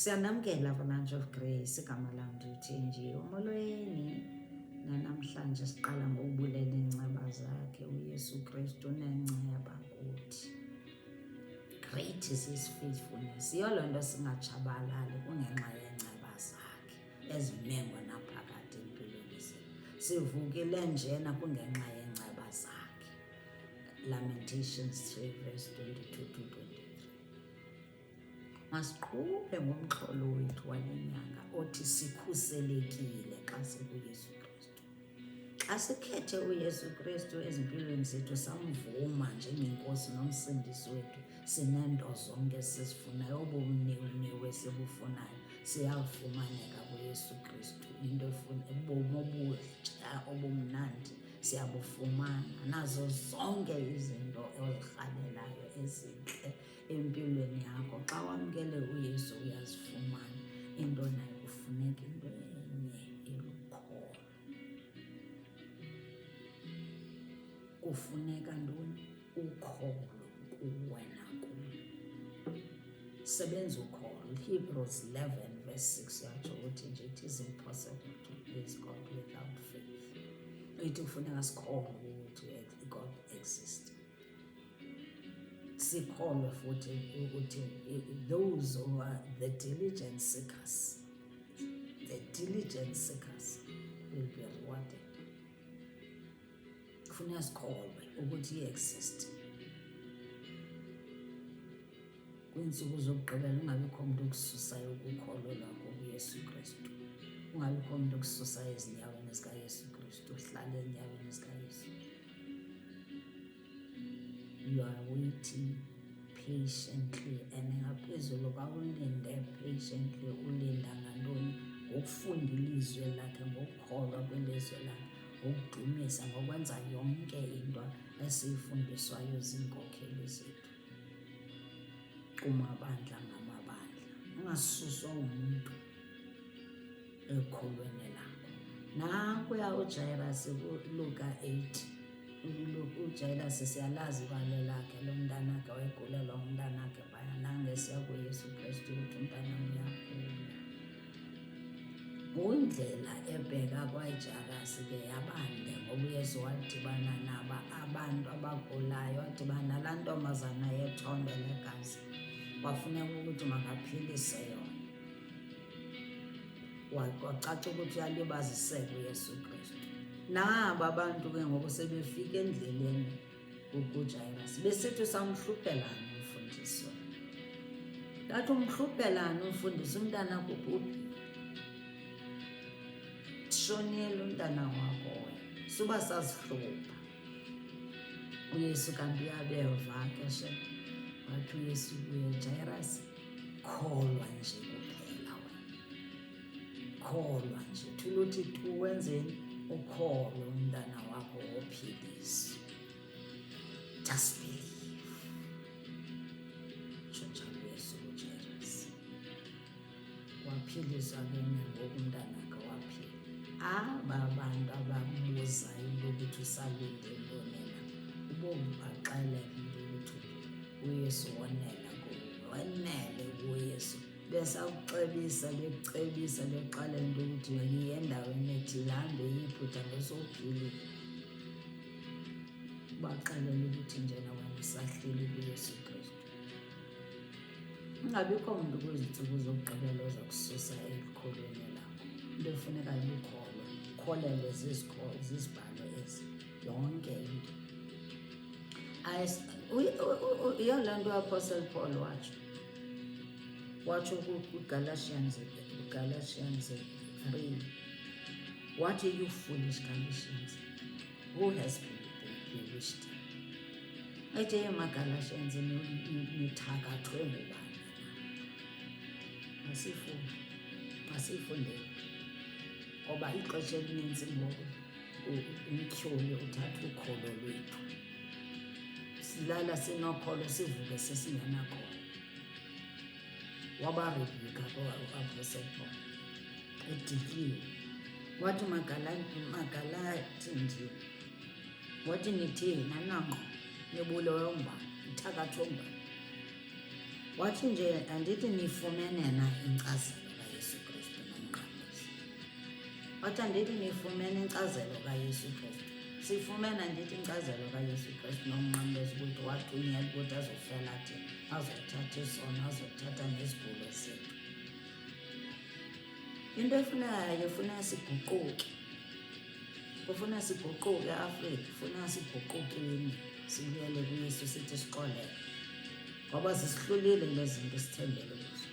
Siyanamkela Avalanche of Grace, igama lam ndithi nje umolweni. Nanamhlanje siqala ngokubulela iinceba zakhe uYesu Kristu unenceba kuthi. Great is his faithfulness. Yiyo loo nto singatshabalali kungenxa yeenceba zakhe ezime ngonaphakade empilweni zethu. Sivukile njena kungenxa yeenceba zakhe. Lamentations 3 verse 22 to 23. Masiqhube ngomxholo wethu wale nyanga othi sikhuselekile xa sikuYesu Kristu. Xa sikhethe uYesu Kristu ezimpilweni zethu samvuma njengeNkosi noMsindisi wethu, sineento zonke esizifunayo, obo buniwuniwe esibufunayo siyafumaneka kuYesu Kristu. Into ubomi obutsha obumnandi siyabufumana, nazo zonke izinto ozirhalelayo ezintle empilweni yakho xa wamkele uYesu uyazifumana. Into nayo kufuneka into enye elukholo. Kufuneka ntoni? Ukholo kuwe nakum. Sebenza ukholo. Hebrews 11 verse 6 yatsho ukuthi nje it is impossible to please God without faith. Ithi kufuneka sikholwe ukuthi God exists. Sikholwe futhi ukuthi those who are the diligent seekers, the diligent seekers will be rewarded. Kufuneka sikholwe ukuthi i-exist. Kwiintsuku zokugqibela ungabikho mntu okususayo kukholo lwakho kuYesu Kristu. Ungabikho mntu okususayo ezinyaweni zikaYesu Kristu, uhlale ezinyaweni zikaYesu. You are waiting patiently and ngaphezulu kwawulinde patiently, ulinda ngantoni? Ngokufunda ilizwi lakhe, ngokukholwa kwilizwi lakhe, ngokudumisa, ngokwenza yonke into esiyifundiswayo ziinkokheli zethu kumabandla ngamabandla. Ungasuswa umntu ekholweni lakho. Nankuya uJairus kuLuka 8. UJairus siyalazi ibali lakhe lo mntanakhe wayegulelwa ngumntanakhe phaya, nangesiya kuYesu Kristu ukuthi umntanam uyagula. Kundlela ebheka kwaJairus ke yabande ngoba uYesu wadibana naba abantu abagulayo, wadibana nalaa ntombazana yethombe legazi, kwafuneka ukuthi makaphilise yona. Kwacaca ukuthi uyalibaziseka uYesu Kristu. Naba abantu ke ngoku sebefika endleleni kuJairus besithi usamhluphelani umfundisi wena. Ndathi umhluphelani umfundisi, umntana kubhubhi. Shonile umntana wakho wena, suba sazihlupha. UYesu kanti uyabeva ke she. Wathi uYesu kuye, Jairus, kholwa nje kuphela wena, kholwa nje, thula uthi tu wenzeni, ukholwe umntana wakho wophiliswa. Just believe. Tsho njalo uYesu kuJairus. Waphiliswa ke ngoku umntanakhe waphila. Aba bantu ababuzayo into yokuthi usalinde ntoni na, ubobaxelela into yokuthi uYesu wonela kuwe, wenele kuYesu. Besakucebisa, bekucebisa, bekuxelela into yokuthi yiye endaweni ethile, hambe eYiputa ngesowuphilile. Ubaxelela ukuthi njena wena usahleli kuYesu Kristu. Ungabikho mntu kwezi ntsuku zokugqibela oza kususa ekukholweni lakho. Into efunekayo lukholo, ukholelwe zizibhalo ezi yonke into. Yiyo laa nto uApostle Paul watsho, watsho kwiGalatians, Galatians 3, wathi you foolish Galatians, who has bewitched you? Ethi emaGalatians nithakathwe ngubani na? Masifunde, masifundeni ngoba ixesha elinintsi ngoku umtyholi uthatha ukholo lwethu. Silala sinokholo sivuke sesingenakholo. Wabarebhukha uApostle Paul edikiwe, wathi maGalati nje, wathi nithini anangqo nibulewe ngubani, nithakathwe ngubani? Wathi nje andithi nifumene na inkcazelo kaYesu Kristu nomqamlezo. Wathi andithi nifumene inkcazelo kaYesu Kristu. Sifumene andithi inkcazelo kaYesu Kristu nomnqamlezo ukuthi wathunyelwa ukuthi azofela thina, azothatha isono, azothatha nezigulo zethu. Into efunekayo funeka siguquke. Kufuna siguquke Afrika, funa siguqukeni sibuyele kuYesu sithi sixolele. Ngoba zisihlulile lezi zinto sithembele kuzo.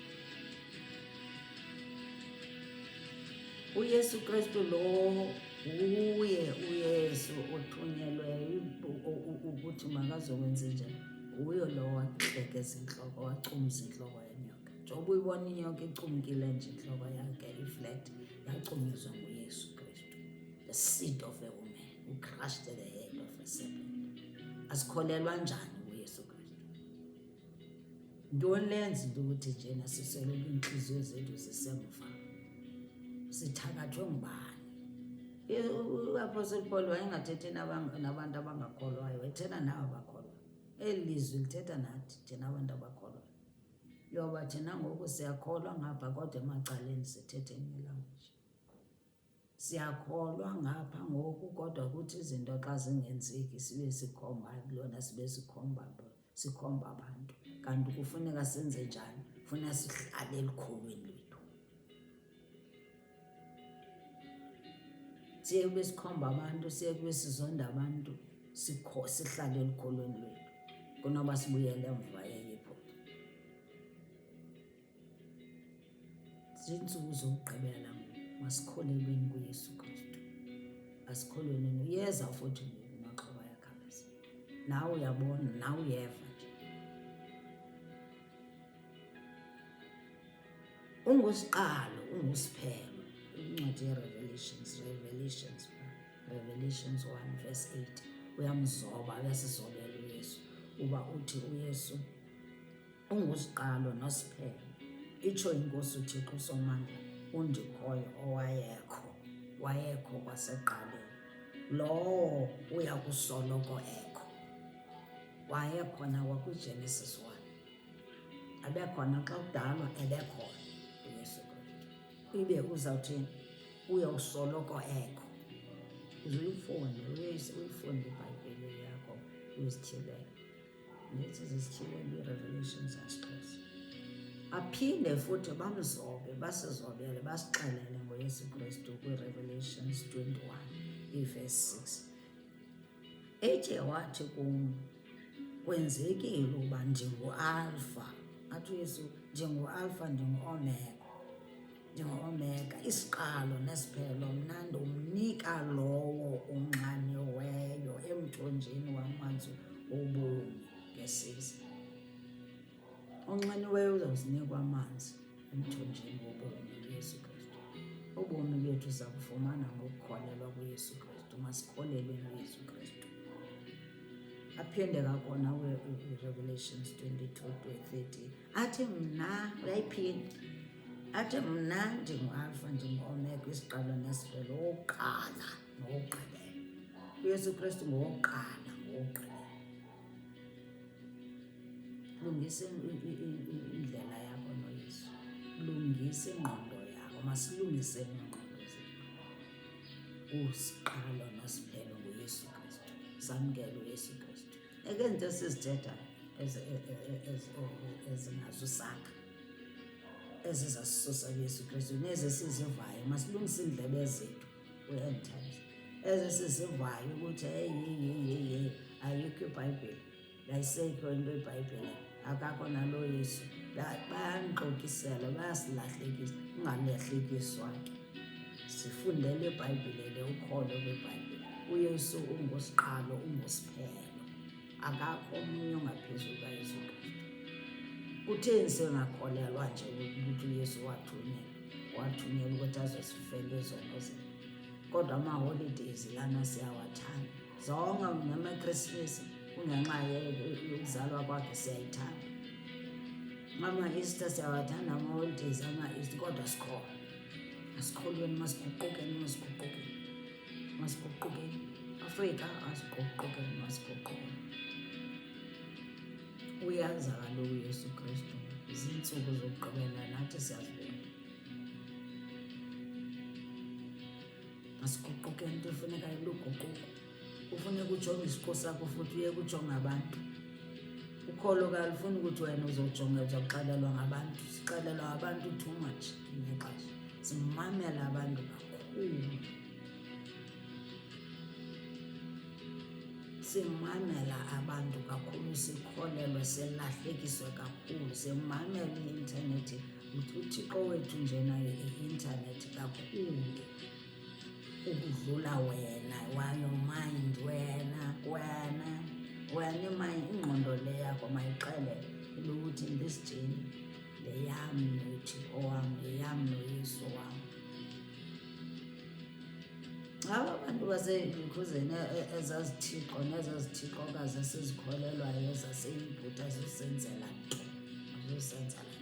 UYesu Kristu lo uye uYesu othunyelweyo ukuthi makazokwenza njani. Uye lo waxekeza intloko, wacumza intloko yenyoka. Njengoba uyibona inyoka icumkile nje intloko yakhe iflat, yacunyuzwa nguYesu Kristu. The seed of a woman who crushed the head of a serpent. Asikholelwa njani kuYesu Kristu? Ntoni le yenza into ukuthi njena sisoloko iintliziyo zethu zisemva? Sithakathwe ngubani? UApostle Paul wayengathethi nabantu abangakholwayo, wayethetha nabo abakholwayo. Eli lizwi lithetha nathi thina abantu abakholwayo. Yoba thina ngoku siyakholwa ngapha kodwa emacaleni sithethe enye language. Siyakholwa ngapha ngoku kodwa kuthi izinto xa zingenzeki sibe sikhomba lona sibe sikhomba sikhomba abantu. Kanti kufuneka senze njani? Kufuneka sihlale elukholweni lwethu. Siye kube sikhomba abantu, siye kube sizonda abantu, sihlale elukholweni lwethu kunoba sibuyele emva eYiphutha. Ziintsuku zokugqibela ngoku, masikholelweni kuYesu Kristu. Asikholelweni, uyeza futhi ngoku maxhoba ayakhalaza. Nawe uyabona, nawe uyeva nje. Ungusiqalo, ungusiphelo. Incwadi yeRevelations, Revelations, Revelations 1 verse 8. Uyamzoba, uyasizobela uYesu. Uba uthi uYesu ungusiqalo nosiphelo. Itsho iNkosi uThixo uSomandla, undikhoyo owayekho, wayekho kwasekuqaleni. Lowo uya kusoloko ekho. Wayekhona kwakwiGenesis 1. Abekhona xa kudalwa, ebekhona uYesu Kristu. Ibe uzawuthini? Uyawusoloko ekho. Uze uyifunde, uyifunde iBhayibhile yakho uzityhilele. Ndithi zisityhilele ii-revelations zesiXhosa. Aphinde futhi bamzobe, basizobele, basixelele ngoYesu Kristu kwiRevelations 21 ivesi 6. Ethe wathi kum, kwenzekile uba ndinguAlfa. Athi uYesu, ndinguAlfa, ndinguOmega. NdinguOmega, isiqalo nesiphelo. Mna ndomnika lowo unxaniweyo emthonjeni wamanzi obomi ngesisa. Onxaniweyo uzawuzinikwa amanzi emthonjeni wobomi nguYesu Kristu. Ubomi bethu sizakufumana ngokukholelwa kuYesu Kristu. Masikholelwe kuYesu Kristu. Aphinde kakona kwiRevelations 22 to 30 athi mna uyayiphinda athi mna ndingualfa ndinguomega isiqalo nesiphelo owokuqala nowokugqibela. UYesu Kristu ngowokuqala ngowokugqibela. Lungisa indlela yakho noYesu, lungisa ingqondo yakho. Masilungiseni iingqondo zethu. Usiqalo nosiphelo nguYesu Kristu. Samkele uYesu Kristu. Eke nto sizithethayo ezingazusakha ezizasisusa kuYesu Kristu nezi sizivayo, masilungise iindlebe zethu kwi-end times. Ezi sizivayo ukuthi heyi heyi heyi heyi ayikho iBhayibhile, ayisekho into iBhayibhile, akakho naloo Yesu. Bayanixokisela, bayasilahlekisa. Ungalahlekiswa ke. Sifundele iBhayibhile le, ukholo kwiBhayibhile. UYesu ungusiqalo, ungusiphelo. Akakho omnye ongaphezulu kaYesu Kristu. Kutheni singakholelwa nje ukuthi uYesu wathunyelwa, wathunyelwa ukuthi azosifela izono zethu? Kodwa ama-holidays lana siyawathanda. Zonke namaKrisimesi kungenxa yokuzalwa kwakhe siyayithanda. Ama-Easter siyawathanda, ama-holidays ama-Easter, kodwa sikholwa. Asikholweni, masiguqukeni, masiguqukeni, masiguqukeni. Afrika, asiguqukeni, masiguqukeni. Uyaza kaloku uYesu Kristu, ziintsuku zokugqibela nathi siyazibona. Masiguquke, into efunekayo luguquko. Kufuneka ujonge isiqu sakho futhi uye kujonga abantu. Ukholo kalufuni ukuthi wena uzojonga, uzoxelelwa ngabantu. Sixelelwa ngabantu too much ngexesha, simamela abantu kakhulu, simamela abantu kakhulu, sikholelwe silahlekiswe kakhulu, simamela i-intanethi. UThixo wethu njena i-intanethi kakhulu ukudlula wena wayo mind. Wena wena wena imine ingqondo le yakho mayixelele ukuthi in this journey le yam noThixo wam, yeyam noYesu wam. Aba bantu baselukhuzeni, ezazithixo nezazithixokazi esizikholelwayo zaseYiputa, azisenzela nto, azisenzela.